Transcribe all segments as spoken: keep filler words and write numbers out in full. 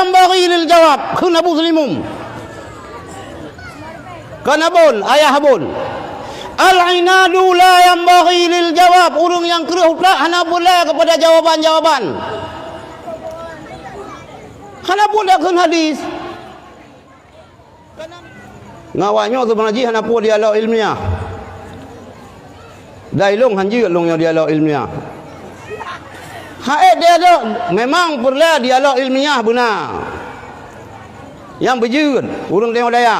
Yanbaghi lil jawab, kheun Abu Seulimum. Kon abon, ayah abon. Al-inadu la yanbaghi lil jawab, ureuëng nyang kreueh utak hana peureulée keupada jawaban-jawaban. Hana peureulée kheun hadis. Ngon awak nyoe seubeuna jih hana peue dialog ilmiah. Dan ilôn hanjeuet lôn nyoe dialog ilmiah. Hai dialog, memang peureulée dialog ilmiah beuna. Nyang beujeuet, ureuëng tanyoe daya.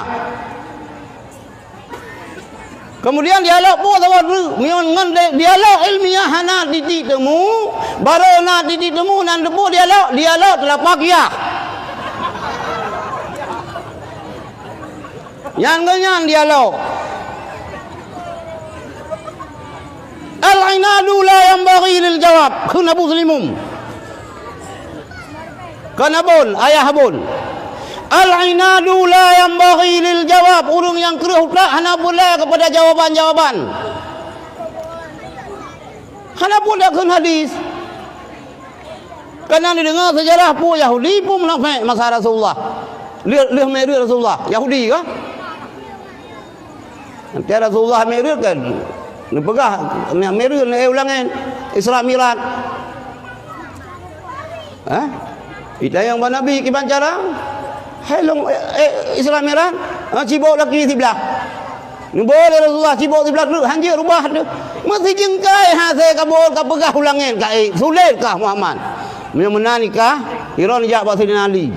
Kemudian dialog peue saboh treuk, meunyoe ngon di-, dialog ilmiah hana titik temu, barô na titik temu nan teupeue dialog, dialog teulapa kiyah. Nyan keuh nyan dialog. Al-inadu la yanbaghi lil jawab, kheun Abu Seulimum. Kon abon, ayah abon. Al-inadu la yanbaghi lil jawab, ureuëng nyang kreueh utak hana peureulée keupada jawaban-jawaban. Hana peureulée kheun hadis. Kana neudeungoe seujarah peue Yahudi, peue munafék masa Rasulullah. Lheueh, lheueh mi'raj Rasulullah, Yahudi kah? Watée Rasulullah mi'raj kan, neupeugah mi'raj, eh, ulangan Isra Mi'raj. Hah? Itanyong bak Nabi kiban cara? Hai lôn, eh, eh, Isra Mi'raj? Ah, cibok laki siblah. Neuboh lé Rasulullah cibok siblah treuk, hanjeuet rubah teuh. Meusijeungkai hase kabot kapeugah ulangan ka, eh, sulet kah Muhammad. Meunyoe meunan nikah, iron jak bak Saidina Ali.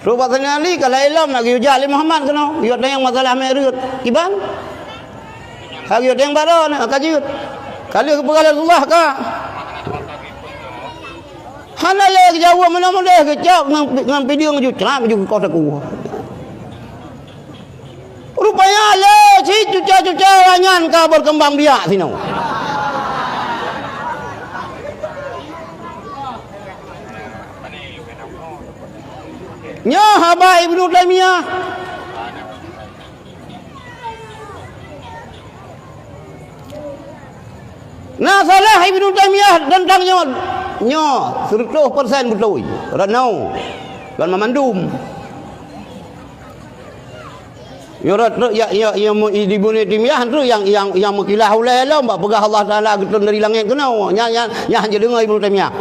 Trok bak Saidina Ali ka laén lom, lagée geujak lé Muhammad keunoe. Geuyue tanyong masalah mi'raj. Kiban? Ka geuyue tanyong baroe nyoe, ka jeuet. Ka lheueh geupeugah lé Rasulullah ka. Hana lé geujaweueb meunoe mudeh geucok ngon, ngon pideueng ju crab ju koh teukue. Rupanya lé cit cuca-cuca awaknyan ka berkembang biak sinoe. Nyoe haba Ibnu Taimiyah. Na salah Ibnu Taimiyah teuntang nyoe, nyoe seratus persen beutôi. Rot nyoe, kon mamandum. Nyoe rot trok ya, ya, ya, mu-, Ibnu Taimiyah tu nyang, nyang, nyang meukilah ulée lom bak peugah Allah Taala geuturun dari langét keunoe. Nyan, nyan, nyan hana jideungoe Ibnu Taimiyah.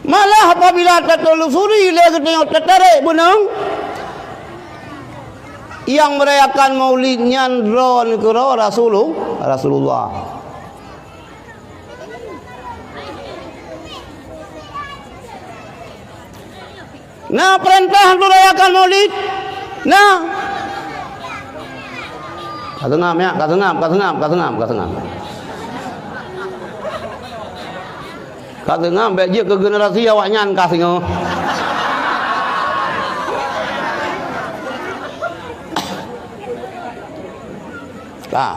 Malah apabila teutelusuri lé geutanyoe teutarek beunang, nyang merayakan Maulid nyan droe keudroe Rasulu-, Rasulullah. Na peurintah untuk rayakan Maulid? Na. Ka seungab, ya, ka seungab, ka seungab, ka seungab, ka seungab. Ka seungab, bék jeuet keu generasi awaknyan ka singoh. Ka.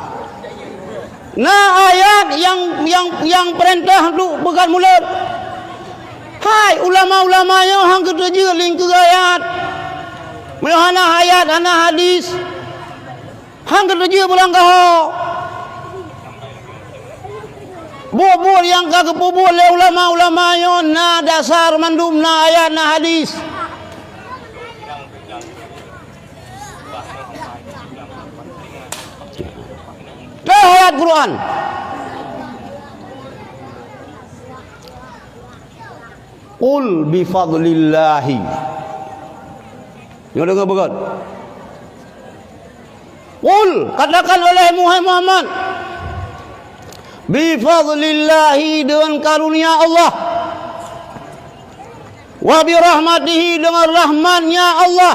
Na ayat nyang, nyang, nyang peurintah untuk beukat mulod. Hai, ulama-ulama nyoe han geuteujeuet lingkeue ayat. Meunyoe hana ayat, hana hadis, han geuteujeuet beurangkaho. Buet-buet nyang ka geupeubuet lé ulama-ulama nyoe na dasar mandum, na ayat, na hadis. Teuh ayat Quran. "Qul bi fadlillahi." Nyoe deungoe beugét. "Qul," katakan olehmu, hai Muhammad, "bi fadlillahi," deungon karunia Allah. "Wa bi rahmatihi," deungon rahmat-Nya Allah.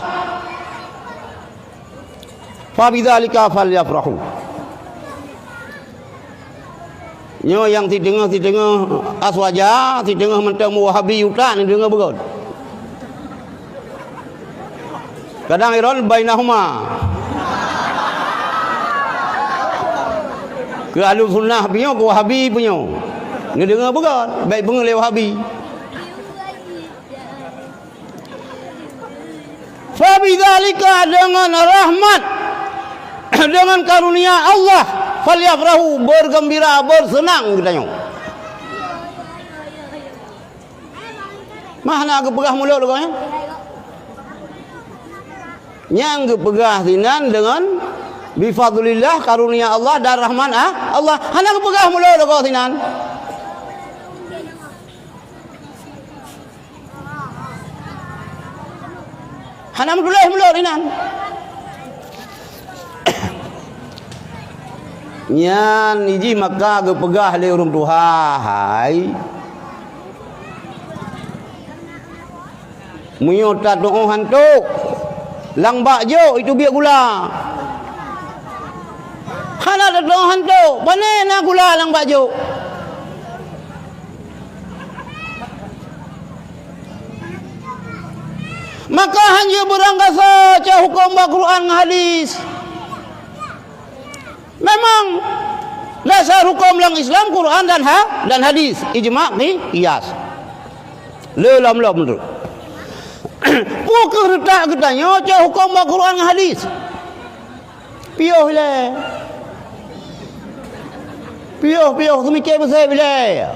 "Fa bidzalika falyafrahu." Nyoe nyang siteungoh-siteungoh aswaja, siteungoh mantong wahabi utak, neudeungoe beugét. Kadang iron bainahuma. Keu Ahlussunnah punya, keu Wahabi punya. Neudeungoe beugét, bék peungeut lé Wahabi. Fa bidzalika, deungon rahmat, deungon karunia Allah, Falyafrahu, bergembira, bersenang geutanyoe. Mah hana geupeugah mulod lagoe nyan? Nyang geupeugah sinan deungon bifadlillah, karunia Allah dan rahmat, ah, Allah. Hana geupeugah mulod lagoe sinan. Hana meutuléh mulod inan. Nyan iji maka geupeugah lé ureuëng tuha, hai, meunyoe tatuoh hanto lam bak jok, itu biet gula. Hana tatuoh hanto, pane na gula lam bak jok. Maka hanjeuet beuranggasoe cok huköm bak Quran ngon hadis. Memang dasar huköm lam Islam Quran dan ha-, dan hadis, ijma, qi-, qiyas. Le lom-lom tu. Peu kheueh reutak geutanyoe cok huköm bak Quran ngon hadis? Piôh ilée. Piôh, piôh, seumiké beuseb ilée.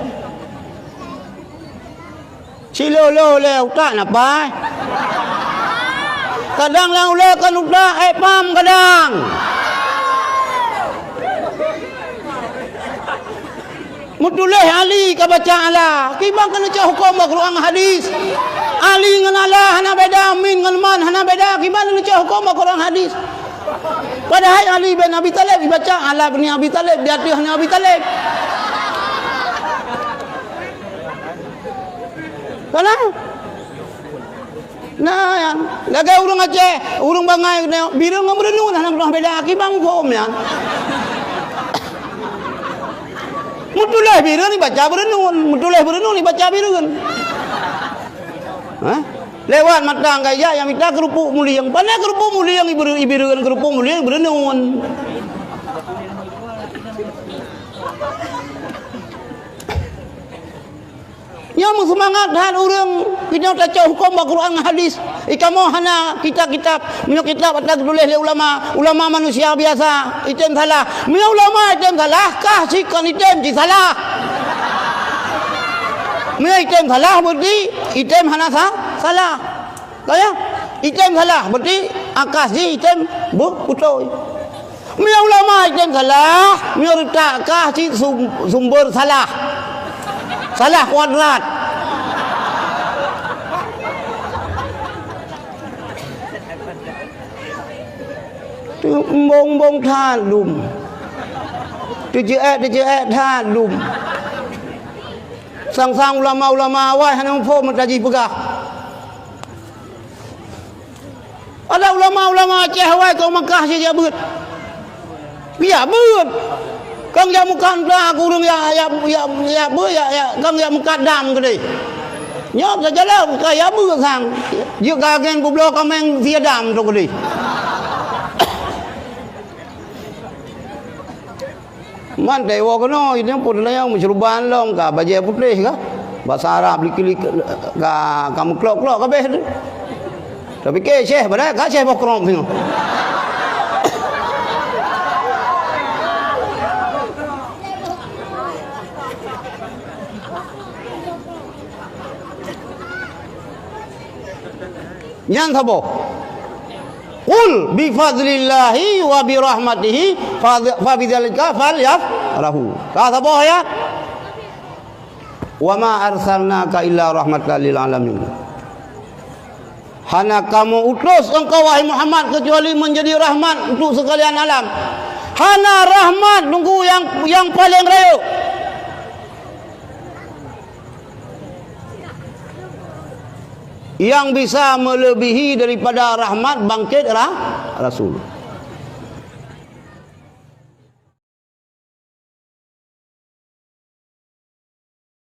Siloh-loh lé utak na paih. Kadang lam ulée kon utak, ék pam kadang. Meutuléh Ali ka baca Allah, kiban keuneuk cok huköm bak Quran hadis. Ali ngon Allah hana beda, min ngon man hana beda, kiban keuneuk cok huköm bak Quran hadis. Padahai Ali bin Abi Thalib ibaca Allah bin Abi Thalib di ateueh Nabi Abi Thalib. Kana? Nah, nyan. Lagée ureuëng Aceh, ureuëng bangai keunoe, bireueng ngon beureunuen hana keudroe beda, kiban huköm nyan. Meutuléh bireueng ibaca beureunuen, meutuléh beureunuen ibaca bireueng. Hah? Lewat mata gaya nyang mita keurupuk mulieng. Pane keurupuk mulieng ibireu-, ibireueng, keurupuk mulieng ibeureunuen. Nyoe meuseumangat that ureuëng, keunoe tacok huköm bak Quran ngon hadis. Ikamoe hana kitab-kitab, meunyoe kitab ata geutuléh lé ulama, ulama manusia biasa, item salah. Meunyoe ulama item salah, kah cit kon item cit salah. Meunyoe item salah, berarti item hana sa-, salah. Ka ya? Item salah, berarti akas jih item bu-, beutôi. Meunyoe ulama item salah, meunyoe reutak kah cit sum-, sumber salah. Salah kuadrat. Teuembong-embong that lom. Teuceuet-teuceuet that lom. Sang-sang ulama-ulama awai hana muphom meutajih peugah. Ada ulama-ulama Aceh awai keu Makkah si jak beuet. Piyak beuet. Kang jak mukat unta keu ureuëng yak, yak, yak, yak beuet, yak, yak, kang jak mukat dam keudeh. Nyoe ka jalan ka yak beuet sang. Jeuet ka agen peubloe kaméng sie dam tu keudeh. Man teuwoe keunoe, itu pun teulayang meusyeuruban lom ka bajée putéh ka. Basa Arab liklik ka, ka meuklok-klok kabéh tu. Tapike Syekh, padahai ka Syekh boh krong singoh. Nyan saboh. Qul bi fadlillahi wa bi rahmatihi fa, fa bidzalika falyafrahu. Ka saboh ayat. Wa ma arsalnaka illa rahmatan lil alamin. Hana kamoe utus engkau, wahai Muhammad, kecuali menjadi rahmat untuk sekalian alam. Hana rahmat nunggu nyang, nyang paleng rayeuk. Nyang bisa meulebihi daripada rahmat bangkét ra-, rasul.